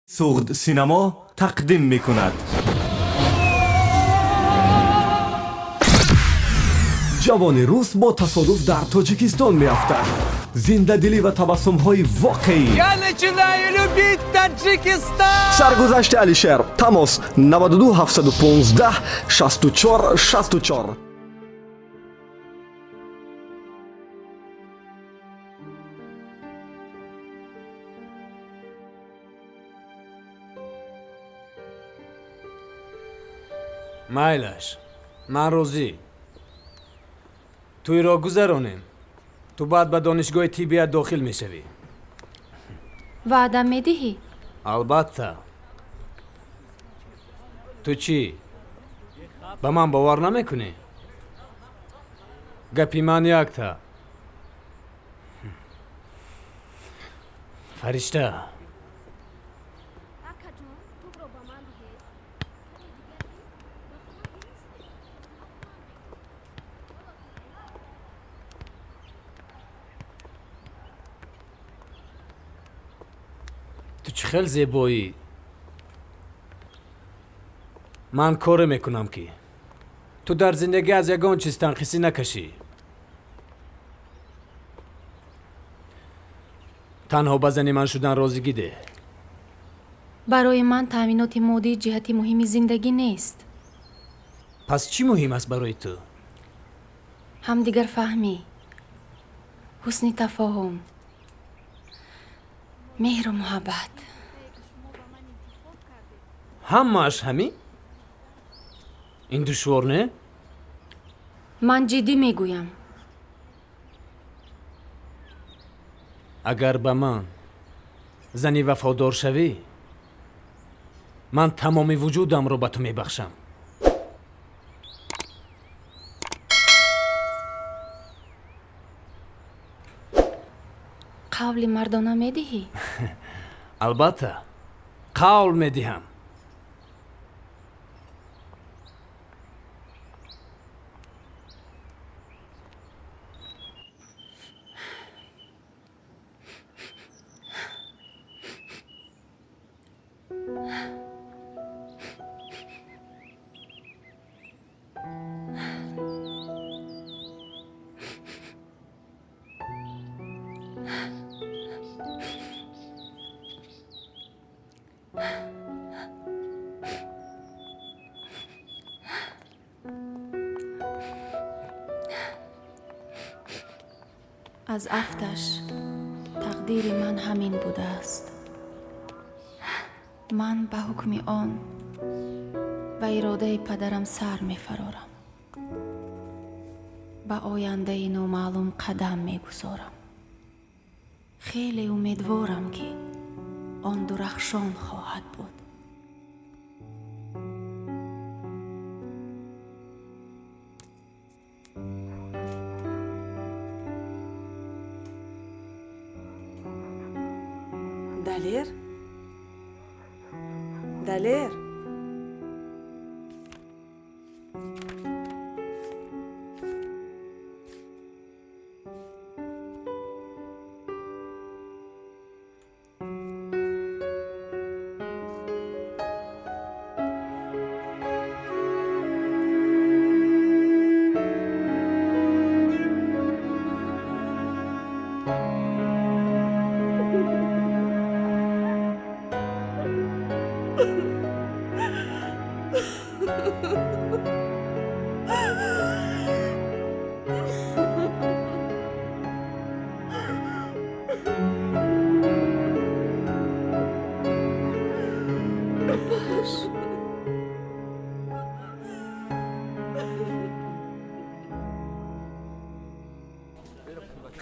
Суғд синамо тақдим мекунад. Ҷавони рус бо тасодуф дар Тоҷикистон меафтад. Зиндадилӣ ва табассумҳои воқеӣ. Я начинаю любить Таджикистан! Саргузашти Алишер. Тамос 92 715 64 64. Майлаш, ман розӣ. Тӯйро гузаронем, ту баъд ба донишгоҳи тиббият дохил мешавӣ. Ваъда медиҳӣ? Албатта. Ту чӣ, ба ман бовар намекунӣ? Гапи ман якта. Фаришта. Ту чӣ хел зебоӣ! Ман коре мекунам, ки ту дар зиндагӣ аз ягон чиз танқисӣ накашӣ. Танҳо ба зани ман шудан розигӣ деҳ. Барои ман таъминоти моддӣ ҷиҳати муҳими зиндагӣ нест. Пас чӣ муҳим аст барои ту? Ҳамдигарфаҳмӣ, ҳусни тафоҳум, меҳру муҳаббат. Ҳамааш ҳамин? Ин душвор не? Ман ҷиддӣ мегӯям. Агар ба ман зани вафодор шавӣ, ман тамоми вуҷудамро ба ту мебахшам. Қавли мардона медиҳӣ? Албатта, қавл медиҳам. Аз афташ тақдири ман ҳамин будааст. Ман ба ҳукми он ва иродаи падарам сар мефарорам, ба ояндаи номаълум қадам мегузорам. Хеле умедворам, ки он дурахшон хоҳад буд. Далер, Далер.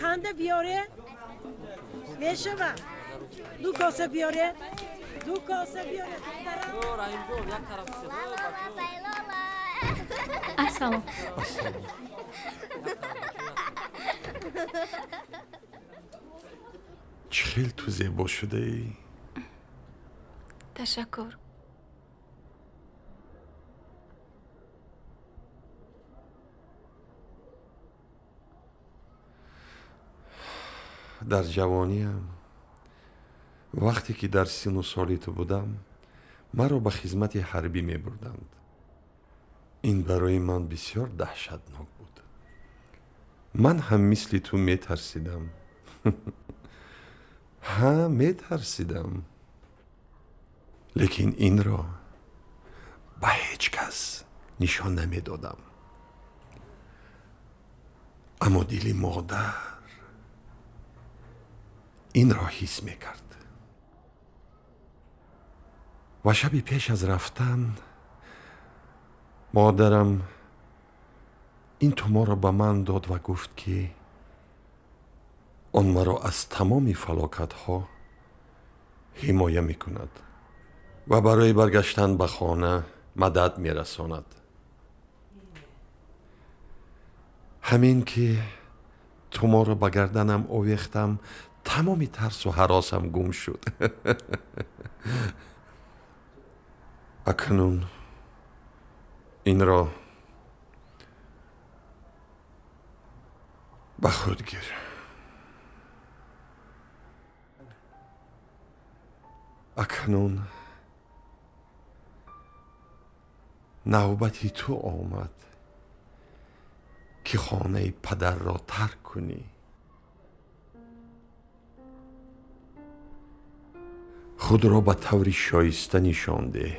Қанда биёре, мешава. Ду коса биёре, ду коса биёре, духтарам. Ассалом. Чӣ хел ту зебо шудаӣ! Ташаккур. Дар ҷавониам Вақте ки дар сину соли ту будам, маро ба хизмати ҳарбӣ мебурданд. Ин барои ман бисёр даҳшатнок буд. Ман ҳам мисли ту метарсидам. Ҳа, метарсидам. Лекин инро ба ҳеҷ кас нишон намедодам. Аммо дили модар инро ҳис мекард. Ва шаби пеш аз рафтан модарам ин туморо ба ман дод ва гуфт, ки он маро аз тамоми фалокатҳо ҳимоя мекунад ва барои баргаштан ба хона мадад мерасонад. Ҳамин ки туморо ба гарданам овехтам, тамоми тарсу ҳаросам гум шуд. Акнун инро ба худ гир. Акнун навбати ту омад, ки хонаи падарро тарк кунӣ. Худро ба таври шоиста нишон деҳ,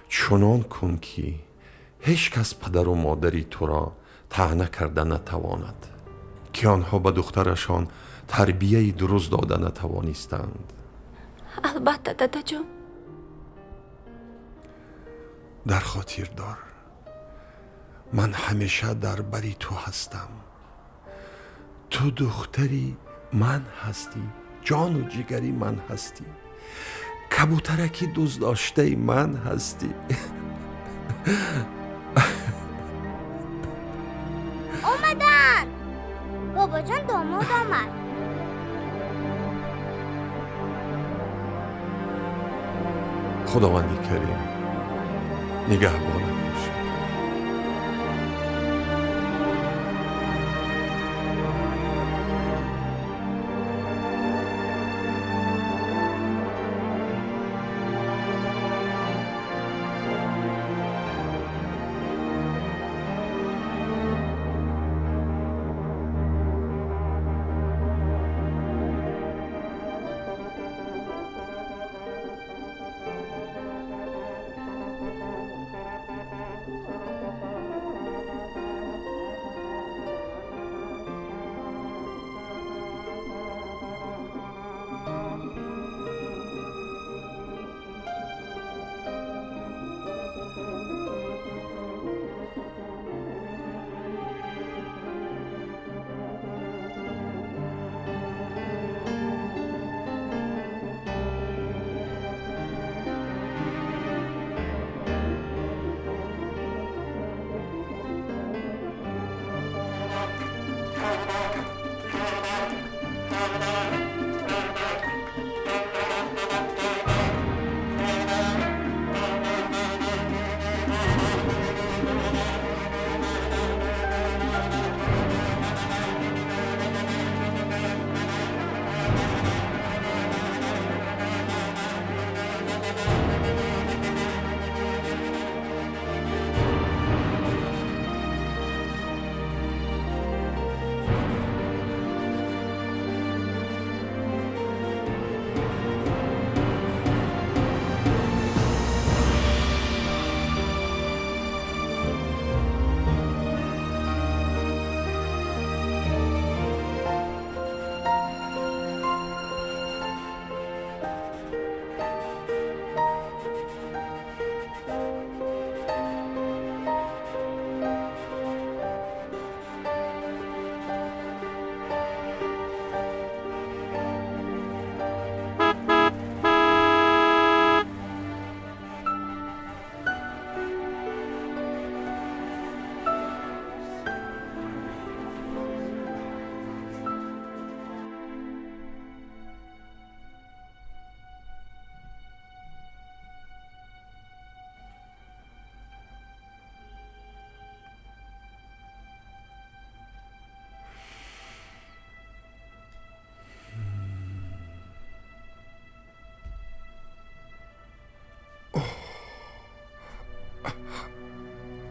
чунон кун, ки ҳеҷ кас падару модари туро таъна карда натавонад, ки онҳо ба духтарашон тарбияи дуруст дода натавонистанд. Албатта, дадаҷон. Дар хотир дор, ман ҳамеша дар бари ту ҳастам. Ту духтари ман ҳастӣ, ҷону ҷигари ман ҳастӣ, кабутараки дӯстдоштаи ман ҳастӣ. Омадан! Бобоҷон, домод омад. Худованди карим нигаҳбонат бошад.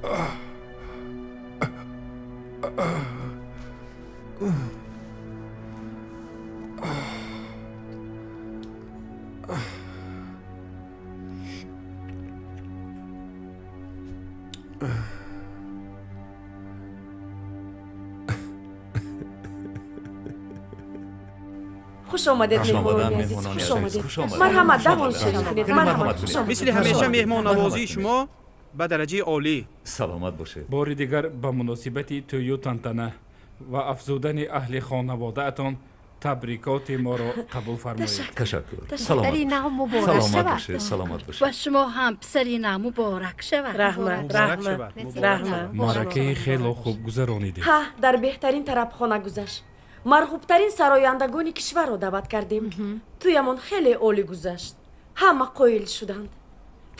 Хуш омадед, меҳмонони азиз, хуш омадед. Марҳамат, давон шарик кунед. Марҳамат, хуш омадед. Мисли ҳамеша меҳмоннавозии шумо ба дараҷаи олӣ. Саломат бошед. Бори дигар ба муносибати тӯю тантана ва афзудани аҳли хонаводаатон табрикоти моро қабул фармоед. Ташаккур. Писари нав муборак шавад. Саломат бошед. Ба шумо ҳам писари нав муборак шавад. Раҳмат, раҳмат, раҳмат. Маъракаи хело хуб гузаронидед. Ҳа, дар беҳтарин тарабхона гузашт. Марғубтарин сарояндагони кишварро даъват кардем. Тӯямон хеле олӣ гузашт, ҳама қоил шуданд.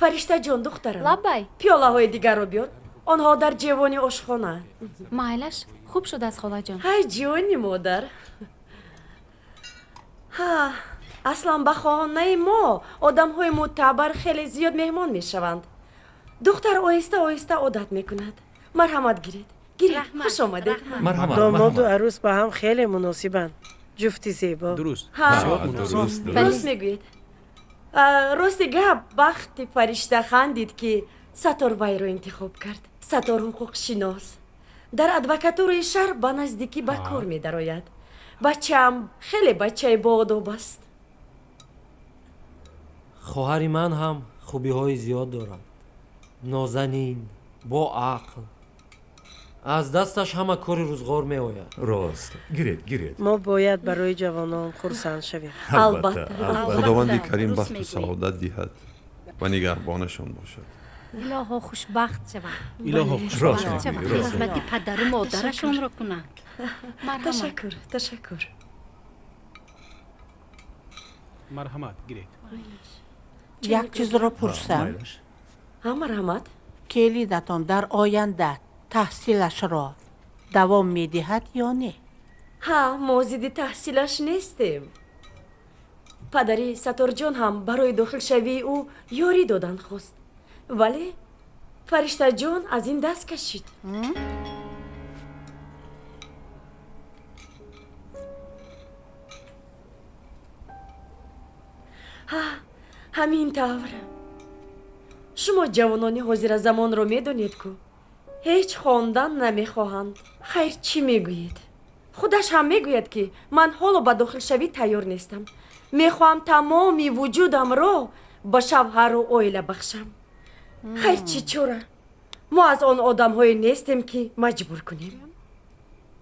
Фариштаҷон, духтарам. Лаббай. Пиёлаҳои дигарро биёр, онҳо дар ҷевони ошхона. Майлаш, хуб шудааст, холаҷон. Ҳай, ҷони модар. Ҳа, аслан ба хонаи мо одамҳои мӯътабар хеле зиёд меҳмон мешаванд. Духтар оҳиста оҳиста одат мекунад. Марҳамат, гиред, гиред. Хуш омадед. Домоду арӯс ба ҳам хеле муносибанд, ҷуфти зебо. Дуруст. Дуруст мегӯед. Рости гап, бахти Фаришта хандид, ки Сатор вайро интихоб кард. Сатор ҳуқуқшинос, дар адвокатураи шаҳр ба наздикӣ ба кор медарояд. Бачаам хеле бачаи боодоб аст. Хоҳари ман ҳам хубиҳои зиёд дорад. Нозанин, боақл, аз дасташ ҳама кори рӯзғор меояд. Рост, гиред, гиред. Мо бояд барои ҷавонон хурсанд шавем. Албатта. Худованди карим бахту саодат диҳад ва нигаҳбонашон бошад. Илоҳо хушбахт шаванд. Илоҳо хушбахт шаванд, хизмати падару модарашонро кунанд. Ташаккур, ташаккур. Марҳамат, гиред. Як чизро пурсам? Ҳа, марҳамат. Келинатон дар оянда таҳсилашро давом медиҳад ё не? Ҳа, мо зидди таҳсилаш нестем. Падари Саторҷон ҳам барои дохилшавии ӯ ёрӣ додан хост, вале Фариштаҷон аз ин даст кашид. Ҳа, ҳамин тавр. Шумо ҷавонони ҳозиразамонро медонед ку, ҳеҷ хондан намехоҳанд. Хайр, чӣ мегӯед? Худаш ҳам мегӯяд, ки ман ҳоло ба дохилшавӣ тайёр нестам, мехоҳам тамоми вуҷудамро ба шавҳару оила бахшам. Хайр, чӣ чора, мо аз он одамҳое нестем, ки маҷбур кунем.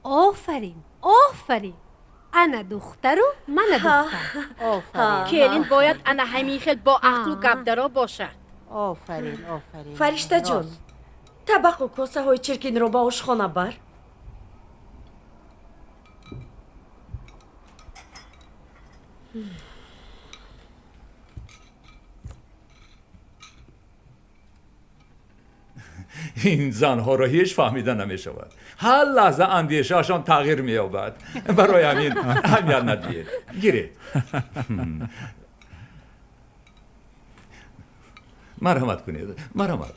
Офарин, офарин. Ана духтару мана духтар. Келин бояд ана ҳамин хел бо ақлу гапдаро бошад. Офарин, офарин. Фариштаҷон, табақу косаҳои чиркинро ба ошхона бар. Ин занҳоро ҳеҷ фаҳмида намешавад. Ҳар лаҳза андешаашон тағйир меёбад. Барои ҳамин аҳамият надиҳед. Гиред. Марҳамат кунед, марҳамат.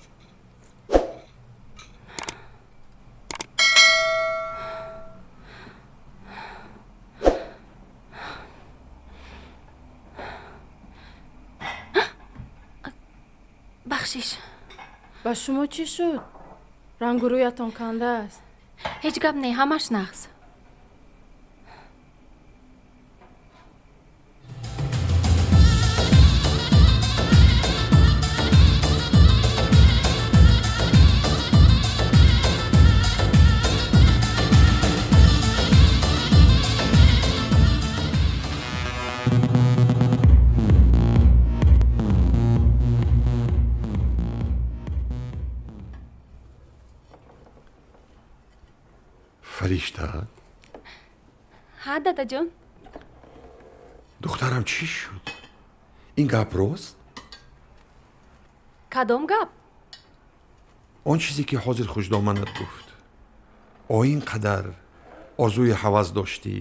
Бахшиш. Ба шумо чӣ шуд? Рангу рӯятон канда аст. Ҳеҷ гап не, ҳамаш нағз. Фаришта? Ҳа, дадаҷон. Духтарам, чӣ шуд? Ин гап рост? Кадом гап? Он чизе, ки ҳозир хушдоманат гуфт. О, ин қадар орзуи ҳавас доштӣ,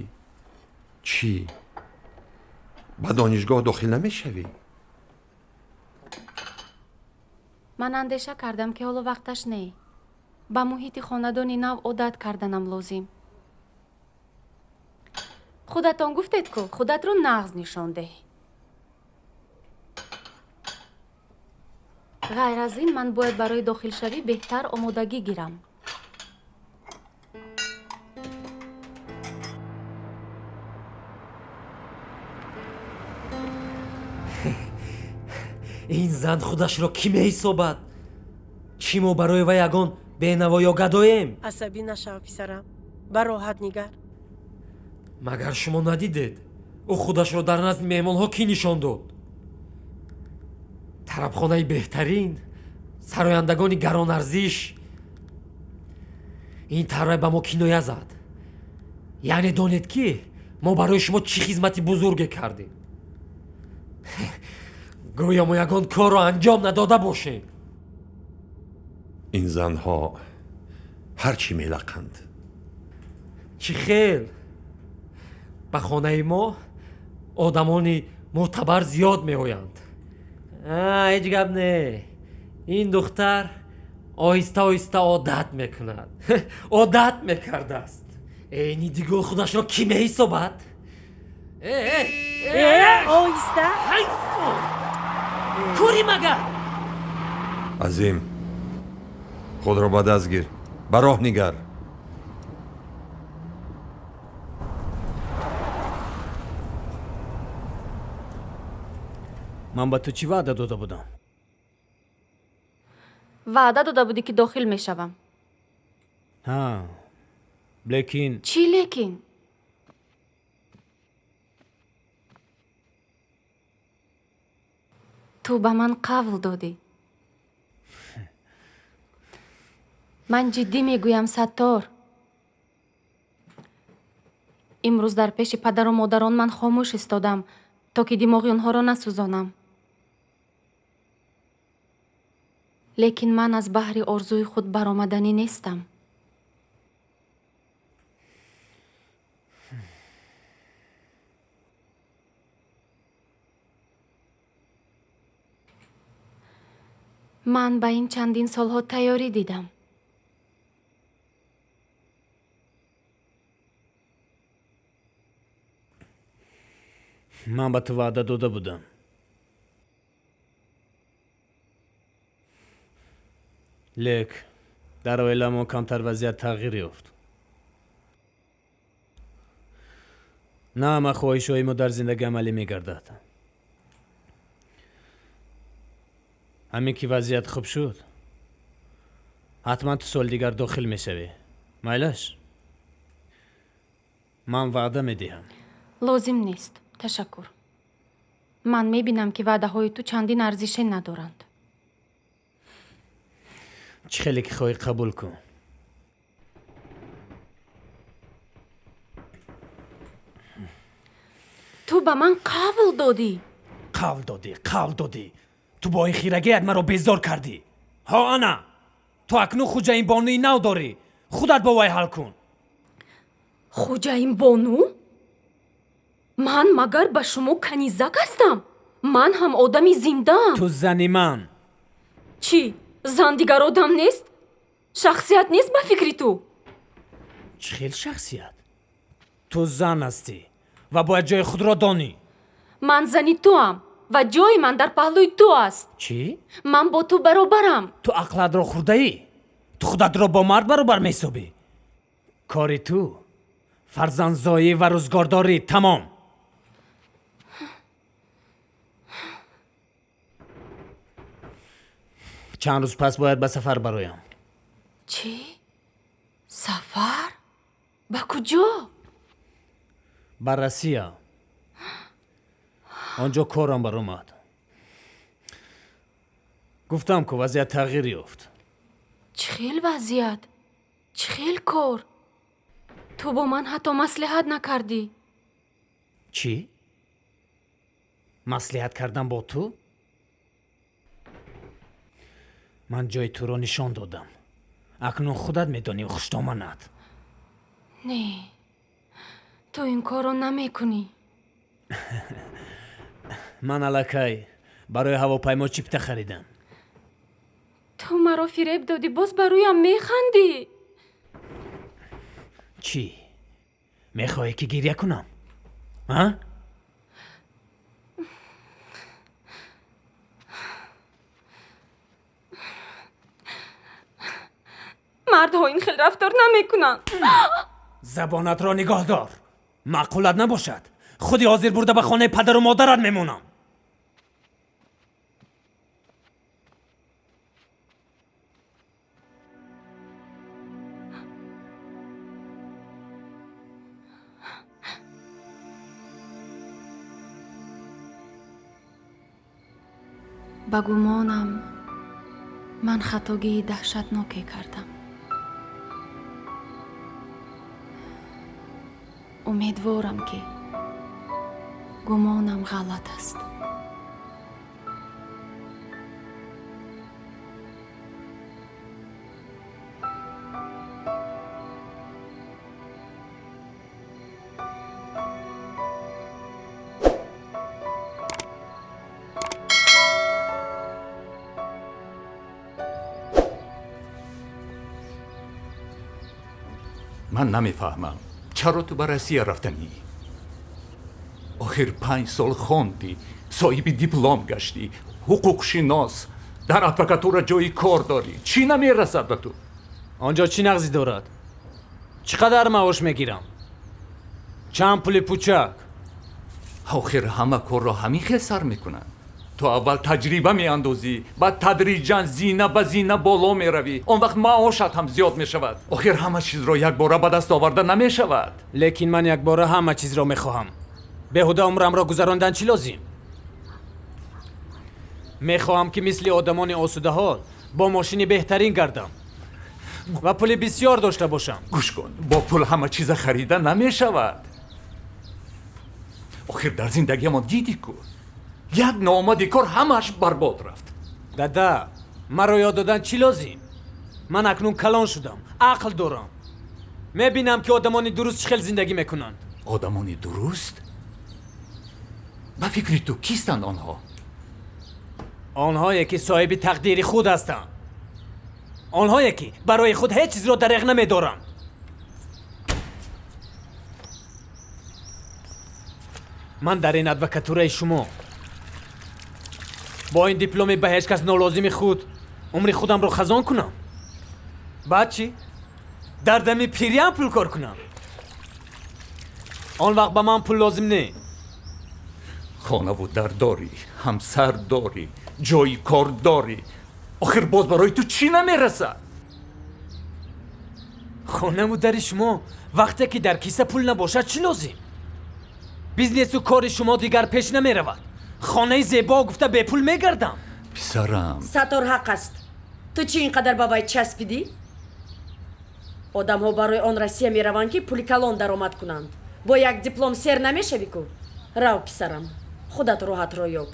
чӣ, ба донишгоҳ дохил намешавӣ? Ман андеша кардам, ки ҳоло вақташ не. Ба муҳити хонадони нав одат карданам лозим. Худатон гуфтед ку, худатро нағз нишон деҳ. Ғайр аз ин, ман бояд барои дохилшавӣ беҳтар омодагӣ гирам. Ин зан худашро кӣ меҳисобад? Чӣ мо барои вай ягон бенаво ё гадоем? Асабӣ нашав, писарам, ба роҳат нигар. Магар шумо надидед, ӯ худашро дар назди меҳмонҳо кӣ нишон дод? Тарабхонаи беҳтарин, сарояндагони гаронарзиш. Ин тарай ба мо киноя зад. Яъне донед, ки мо барои шумо чӣ хизмати бузурге кардем. Гӯё мо ягон корро анҷом надода бошем. Ин занҳо ҳар чӣ мелақанд. Чӣ хел? Ба хонаи мо одамони мӯътабар зиёд меоянд. Ҳеҷ гап не, ин духтар оҳиста оҳиста одат мекунад. Одат мекардааст. Нидигул худашро кӣ меҳисобад? Оҳиста. Кӯри магар? Азим, худро ба даст гир, ба роҳ нигар. Ман ба ту чӣ ваъда дода будам? Ваъда дода будӣ, ки дохил мешавам. Ҳа, лекин. Чӣ лекин? Ту ба ман қавл додӣ. Ман ҷиддӣ мегӯям, Саттор. Имрӯз дар пеши падару модарон ман хомӯш истодам, то ки димоғи онҳоро насӯзонам. Лекин ман аз баҳри орзуи худ баромаданӣ нестам. Ман ба ин чандин солҳо тайёрӣ дидам. Ман ба ту ваъда дода будам. Лек дар оиламон камтар вазъият тағйир ёфт. На ҳама хоҳишҳои мо дар зиндагӣ амалӣ мегардад. Ҳамин ки вазъият хуб шуд, ҳатман ту соли дигар дохил мешавӣ. Майлаш? Ман ваъда медиҳам. Лозим нест, ташаккур. Ман мебинам, ки ваъдаҳои ту чандин арзише надоранд. Чӣ хеле ки хоҳӣ қабул кун. Ту ба ман қавл додӣ. Қавл додӣ, қавл додӣ. Ту бо ин хирагият маро безор кардӣ. Ҳо ана, ту акнун хуҷаинбонуи нав дорӣ. Худат бо вай ҳал кун. Хуҷаинбону? Ман магар ба шумо канизак ҳастам? Ман ҳам одами зиндаам. Ту зани ман. Чӣ, зан дигар одам нест? Шахсият нест ба фикри ту? Чӣ хел шахсият? Ту зан ҳастӣ ва бояд ҷои худро донӣ. Ман зани туам ва ҷои ман дар паҳлӯи ту аст. Чӣ? Ман бо ту баробарам. Ту ақлатро хӯрдаӣ? Ту худатро бо мард баробар меҳисобӣ? Кори ту фарзандзоӣ ва рӯзгордорӣ, тамом. Чанд рӯз пас бояд ба сафар бароям. Чӣ? Сафар? Ба куҷо? Ба Россия. Он ҷо корам баромад. Гуфтам, ку вазъият тағйир ёфт. Чӣ хел вазъият? Чӣ хел кор? Ту бо ман ҳатто маслиҳат накардӣ. Чӣ? Маслиҳат кардан бо ту? Ман ҷои туро нишон додам. Акнун худат медонӣ, хуштоманат. Не, ту ин корро намекунӣ. Ман аллакай барои ҳавопаймо чипта харидам. Ту маро фиреб додӣ, боз ба рӯям механдӣ. Чӣ мехоҳӣ, ки гиря кунам, а? Мардҳо ин хел рафтор намекунанд. Забонатро нигоҳ дор. Маъқулат набошад, худи ҳозир бурда ба хонаи падару модарат мемонам. Ба гумонам, ман хатогии даҳшатноке кардам. Умедворам, ки гумонам ғалат аст. Ман намефаҳмам, чаро ту ба Россия рафтанӣ? Охир 5 сол хондӣ, соҳиби диплом гаштӣ, ҳуқуқшинос, дар адвокатура ҷои кор дорӣ. Чӣ намерасад ба ту? Он ҷо чӣ нағзӣ дорад? Чӣ қадар маош мегирам? Чанд пули пучак? Охир ҳама корро ҳамин хел сар мекунанд. Ту аввал таҷриба меандозӣ, баъд тадриҷан зина ба зина боло меравӣ. Он вақт маошат ҳам зиёд мешавад. Охир ҳама чизро якбора ба даст оварда намешавад. Лекин ман якбора ҳама чизро мехоҳам. Беҳуда умрамро гузарондан чӣ лозим? Мехоҳам, ки мисли одамони осудаҳол бо мошини беҳтарин гардам ва пули бисьёр дошта бошам. Гӯш кун, бо пул ҳама чиза харида намешавад. Охир дар зиндагиамон дидӣ ку, як ноомади кор ҳамааш барбод рафт. Дада, маро ёд додан чӣ лозим? Ман акнун калон шудам, ақл дорам, мебинам, ки одамони дуруст чӣ хел зиндагӣ мекунанд. Одамони дуруст? Ба фикри ту, кистанд онҳо? Онҳое, ки соҳиби тақдири худ ҳастанд, онҳое, ки барои худ ҳеҷ чизро дареғ намедоранд. Ман дар ин адвокатураи шумо бо ин дипломи ба ҳеҷ кас нолозими худ умри худамро хазон кунам? Баъд чӣ? Дар дами пириам пул кор кунам? Он вақт ба ман пул лозим не. Хонаву дар дорӣ, ҳамсар дорӣ, ҷои кор дорӣ. Охир боз барои ту чӣ намерасад? Хонаву дари шумо вақте ки дар киса пул набошад, чӣ лозим? Бизнесу кори шумо дигар пеш намеравад. Хонаи зебо гуфта бепул мегардам. Писарам. Саттор ҳақ аст. Ту чӣ ин қадар ба вай часпидӣ? Одамҳо барои он Россия мераванд, ки пули калон даромад кунанд. Бо як диплом сер намешавӣ ку. Рав, писарам, худат роҳатро ёб.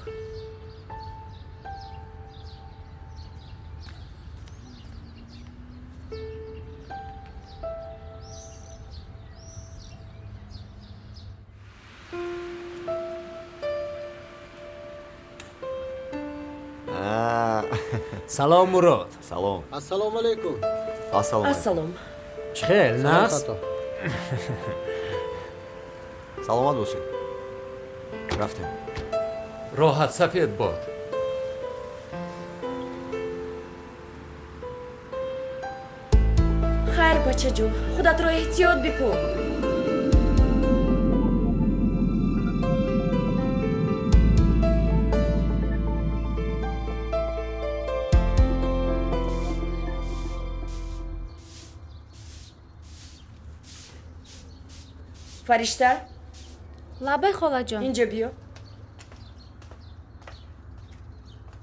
Салом, Мурод. Салом. Ассалому алайкум. Ассалому. Ассалом. Чӣ хел, нағз? Саломат бошед. Рафтем. Роҳат сафед бод. Хайр, бачаҷон, худатро эҳтиёт бикун. Фаришта. Лабай, холаҷон. Инҷо биё,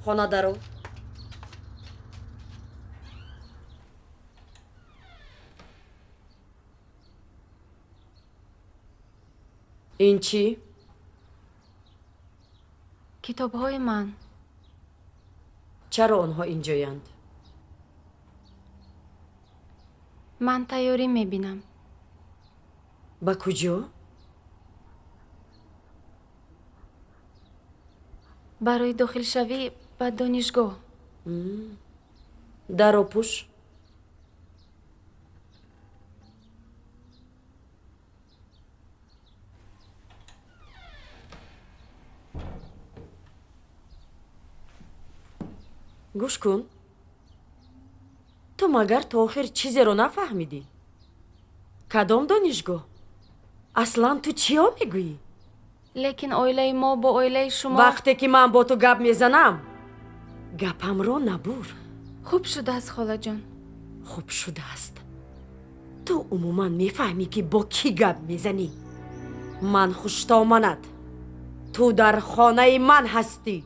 хона даро. Ин чӣ? Китобҳои ман. Чаро онҳо инҷоянд? Ман тайёрӣ мебинам. Ба куҷо? Барои дохилшавӣ ба донишгоҳ. Даро пӯш. Гӯш кун, ту магар то охир чизеро нафаҳмидӣ? Кадом донишгоҳ? Аслан ту чиё мегӯӣ? Лекин оилаи мо бо оилаи шумо. Вақте ки ман бо ту гап мезанам, гапамро набур. Хуб шудааст, холаҷон. Хуб шудааст. Ту умуман мефаҳмӣ, ки бо кӣ гап мезанӣ? Ман хуштоманат. Ту дар хонаи ман ҳастӣ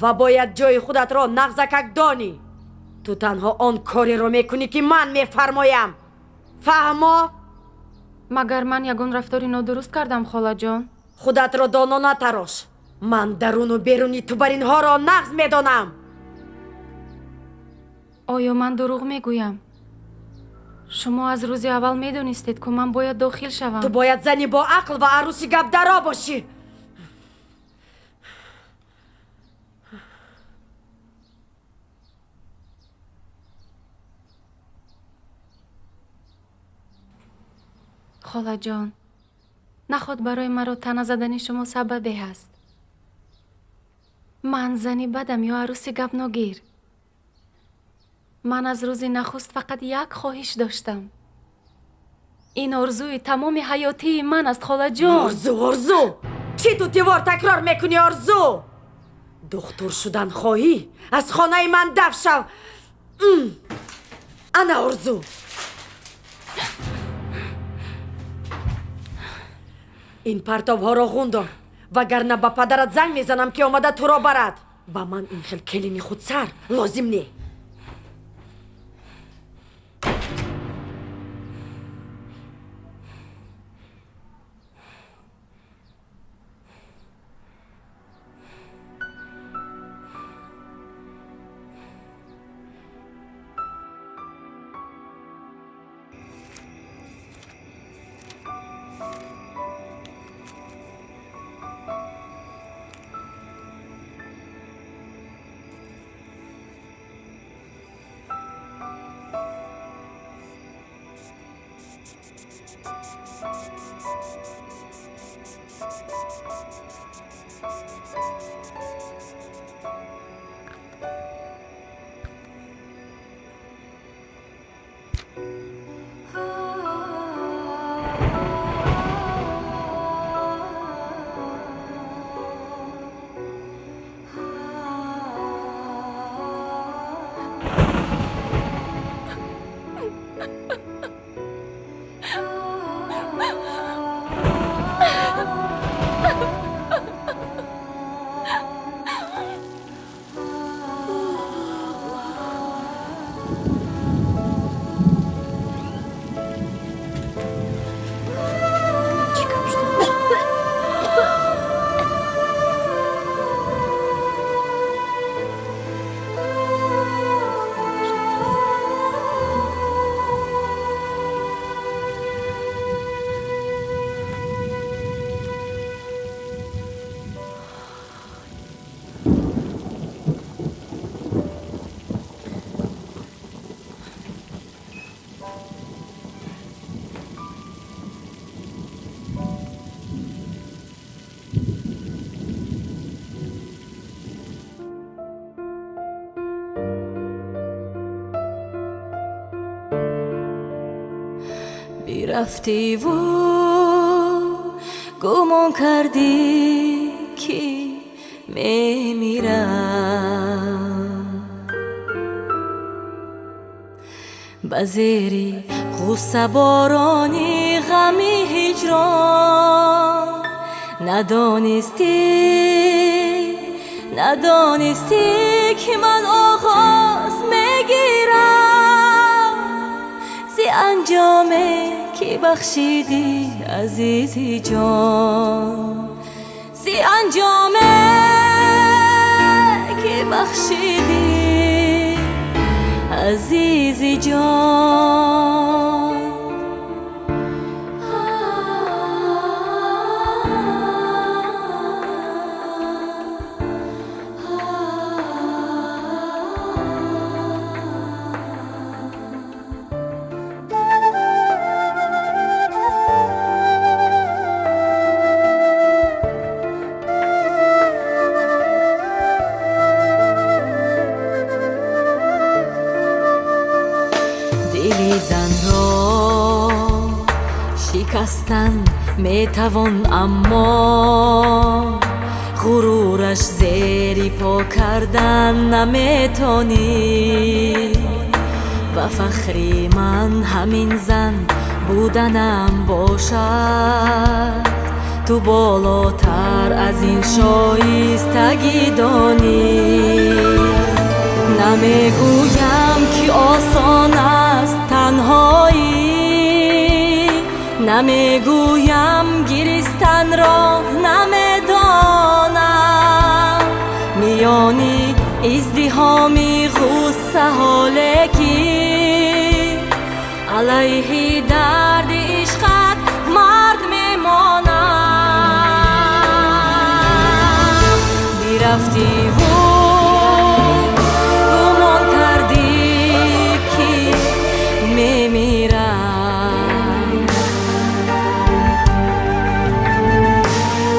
ва бояд ҷои худатро нағзакак донӣ. Ту танҳо он кореро мекунӣ, ки ман мефармоям. Фаҳмо? Магар ман ягон рафтори нодуруст кардам, холаҷон? Худатро доно натарош. Ман даруну беруни ту бар инҳоро нағз медонам. Оё ман дурӯғ мегӯям? Шумо аз рӯзи аввал медонистед, ку ман бояд дохил шавам. Ту бояд зани бо ақл ва арӯси гапдаро бошӣ. Холаҷон, наход барои маро тана задани шумо сабабе ҳаст. Ман зани бадам ё арӯси гапногир? Ман аз рӯзи нахуст фақат як хоҳиш доштам. Ин орзуи тамоми ҳаётии ман аст, холаҷон. Орзу, орзу! Чӣ ту тивор такрор мекунӣ, орзу? Духтур шудан хоҳӣ? Аз хонаи ман даф шав. Ана орзу. Ин партовҳоро ғун дор, вагарна ба падарат занг мезанам, ки омада туро барад. Ба ман ин хел келини худсар лозим не. Бирафтиву гумон кардӣ, ки мемирам. Ба зери ғуссаборони ғами ҳиҷрон надонистӣ, надонистӣ, ки ман оғоз мегирам зи анҷоме, ки бахшидӣ, азизи ҷон, зи анҷоме, ки бахшидӣ, азизи ҷон. Шикастан метавон, аммо ғурураш зери по кардан наметонӣ. Ва фахри ман ҳамин зан буданам бошад, ту болотар аз ин шоистагӣ донӣ. Намегӯям, ки осон аст танҳоӣ, намегӯям, гиристанро намедонам. Миёни издиҳоми ғуссаҳо, лекин алайҳи дарди ишқат мард мемонам. Бирафтиву гумон кардӣ, ки мемирам,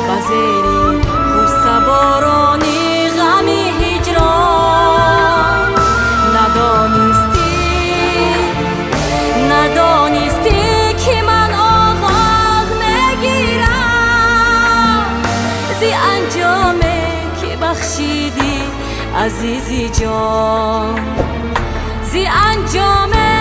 ба зери ғуссаборони ғами ҳиҷрон. Надонистӣ, надонистӣ, ки ман оғоз мегирам зи анҷоме, ки бахшидӣ, азизи ҷон, зи анҷоме.